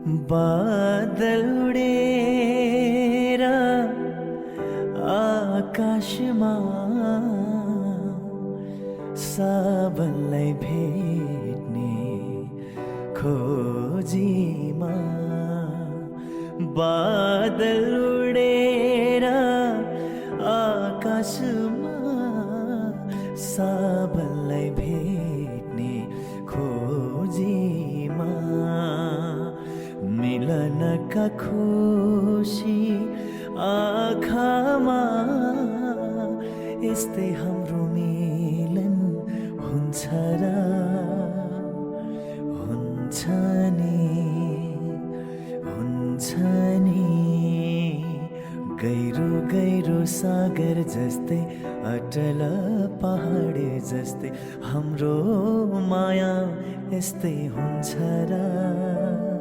बादल उडेर आकाशमा सबैलाई भेट्ने खोजीमा बादल उडेर आकाशमा सबैलाई भेट्ने खोजीमा मिलनका खुसी आँखामा यस्तै हाम्रो मिलन हुन्छ र हुन्छ नि गहिरो गहिरो सागर जस्तै अटल पहाड जस्तै हाम्रो माया यस्तै हुन्छ र